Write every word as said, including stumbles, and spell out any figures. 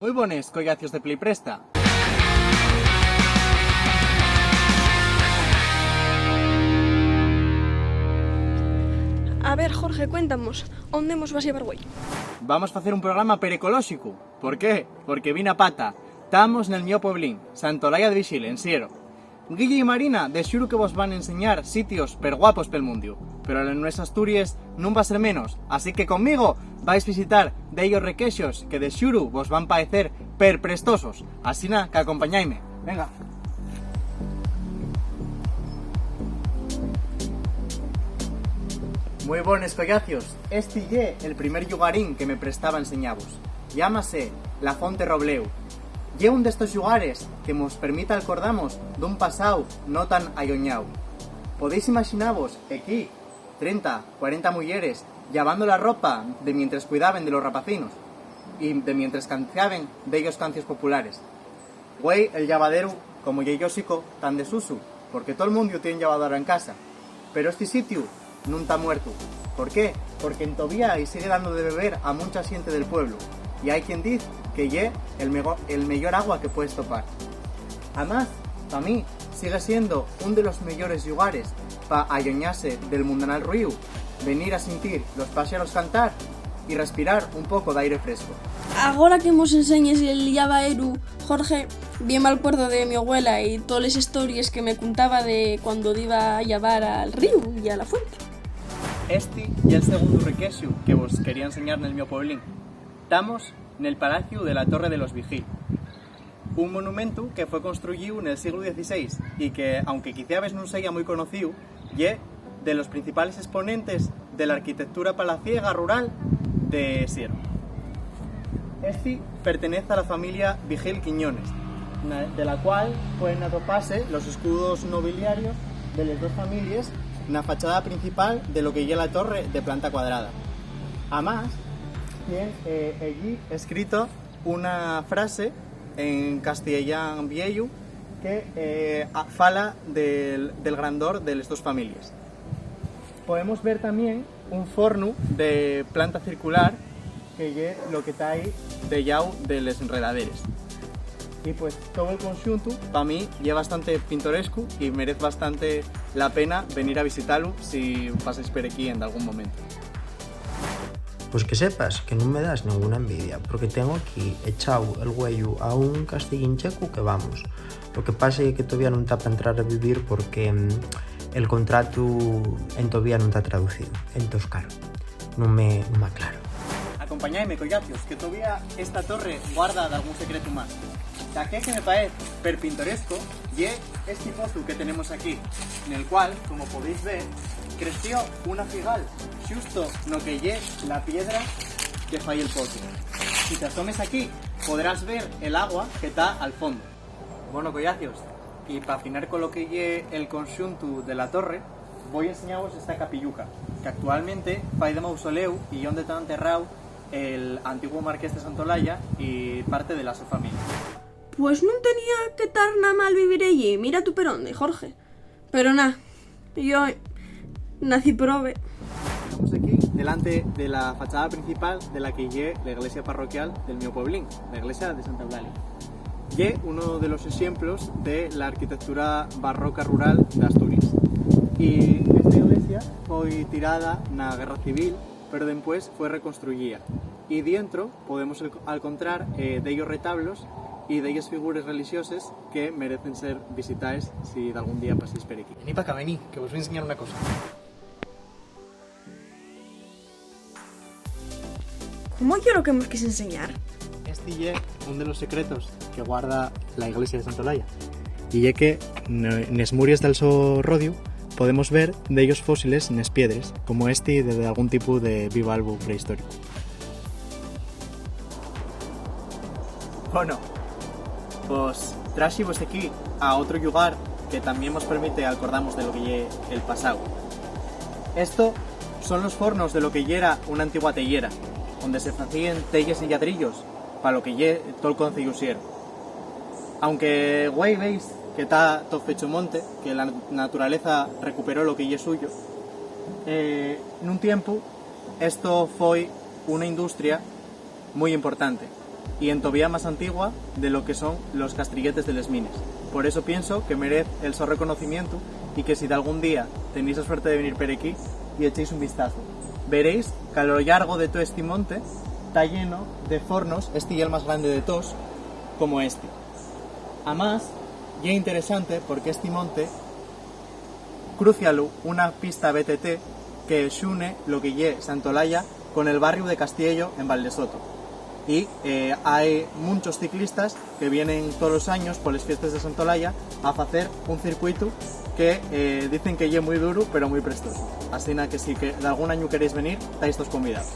Mui bones, collacios de Pli Presta. A ver, Jorge, cuéntanos, ¿ónde mos vas llevar güei? Vamos facer un programa perecolóxicu. ¿Por qué? Porque vin a pata. Tamos nel mio pueblín, Santolaya de Vixil, en Siero. Guille y Marina, de xuru que vos van enseñar sitios perguapos pel mundiu, pero la nuestra Asturies nun va ser menos, así que conmigo vais visitar dellos requexos que de xuru vos van paecer perprestosos. Asina que acompañaime. Venga. Mui bones, collacios. Esti ye el primer llugarín que me prestaba enseñavos. Llámase La Fonte Robleu. Ye un d'estos llugares que mos permite alcordamos d'un pasao no tan alloñao. Podéis imaxinavos equí trenta, cuarenta muyeres llavando la ropa de mientres cuidaben de los rapacinos y de mientres canciaben dellos cancios populares. Güei el llavaderu, como ye lloxico, ta en desusu, porque tol mundiu tien llavadora en casa. Pero esti sitiu nun ta muertu. ¿Por qué? Porque entovía-y sigue dando de beber a muncha xente del pueblu, y hai quien diz que ye el mego-, el meyor agua que puedes topar. Amás, pa mí, sigue siendo un de los meyores llugares pa alloñase del mundanal ruíu, venir a sintir los páxaros cantar y respirar un poco d'aire fresco. Agora que mos enseñes el llavaeru, Jorge, bien m'alcuerdo de mi abuela y toles histories que me contaba de cuando diba a llavar al ríu y a la fuente. Esti ye el segundu requexu que vos quería enseñar nel mio pueblín. Tamos nel Palaciu de la Torre de los Vigil, un monumentu que fue construyíu nel sieglu dieciséis y que, aunque quiciabes nun seya mui conocíu, ye de los principales esponentes de la arquitectura palaciega rural de Siero. Esti pertenez a la familia Vigil Quiñones, na, de la cual pueden atopase los escudos nobiliarios de les dos families na fachada principal de lo que ye la torre de planta cuadrada. Amás, tien, eh, ellí escrito una frase en castellán vieyu que, eh, a-, fala del, del grandor de les dos families. Podemos ver tamién un fornu de planta circular, que ye lo que ta ahí de llau de les enredaderes. Y, pues, todo el conxuntu, pa mí, ye bastante pintorescu y merez bastante la pena venir a visitalu si pasáis per equí en dalgún momento. Pues que sepas que nun me das nenguna envidia, porque tengo aquí echao el güeyu a un castellín checu que vamos. Lo que pasa ye que tovía nun ta pa entrar a vivir porque, mm, el contratu entovía nun ta traducido. Entós, claro, nun me, nun m'aclaro. Acompañaime, collacios, que tovía esta torre guarda dalgún secretu más. Daqué que me paez perpintoresco ye esti pozu que tenemos aquí, nel cual, como podéis ver, creció una figal xusto no que ye la piedra que fai el pozu. Si t'asomes aquí, podrás ver el agua que ta al fondo. Bueno, collacios, y pa afinar con lo que ye el conxuntu de la torre, voi enseñaos esta capilluca, que actualmente fai de mausoleu y onde ta enterrao el antiguo marqués de Santolaya y parte de la so familia. Pues nun tenía que tar na mal vivir ellí, mira tú per onde, Jorge. Pero na, yo nací prove. Estamos aquí, delante de la fachada principal de la que ye la iglesia parroquial del mio pueblín, la iglesia de Santa Eulalia. Ye uno de los exemplos de la arquitectura barroca rural d'Asturies. Y esta iglesia foi tirada na Guerra Civil, pero dempués fue reconstruyía. Y dientro podemos el-, alcontrar, eh, dellos retablos y delles figures religioses que merecen ser visitaes si dalgún día paséis per equí. Vení pa acá, vení, que vos voi enseñar una cosa. ¿Cómo ye lo que mos quis enseñar? Esti ye un de los secretos que guarda la iglesia de Santolaya. Y ye que ne-, nes muries del so rodiu podemos ver dellos fósiles nes piedres, como esti de, de algún tipu de bivalvu prehistóricu. Bueno, pos traxivos equí a otro llugar que tamién mos permite alcordamus de lo que ye el pasao. Esto son los fornos de lo que yera una antigua teyera, onde se facíen teyes y lladrillos pa lo que ye tol conceyu Siero. Aunque güei veis que ta to fecho monte, que la naturaleza recuperó lo que ye suyo, eh, nun tiempu esto foi una industria mui importante. y entovía más antigua de lo que son los castrilletes de les mines. Por eso pienso que merez el so reconocimientu y que si d'algún día tenéis la suerte de venir per equí y echéis un vistazo, veréis que a lo llargo de todo este monte está lleno de fornos, este y el más grande de todos, como este. Amás, ye interesante porque este monte crúcialu una pista B T T que xune lo que ye Santolaya con el barriu de Castiello en Valdesoto. Y eh, hai munchos ciclistas que vienen todos los años poles fiestes de Santolaya a facer un circuitu que eh, dicen que ye muy duru pero muy prestoso. Asina que si que d'algún añu queréis venir, tais toos convidaos.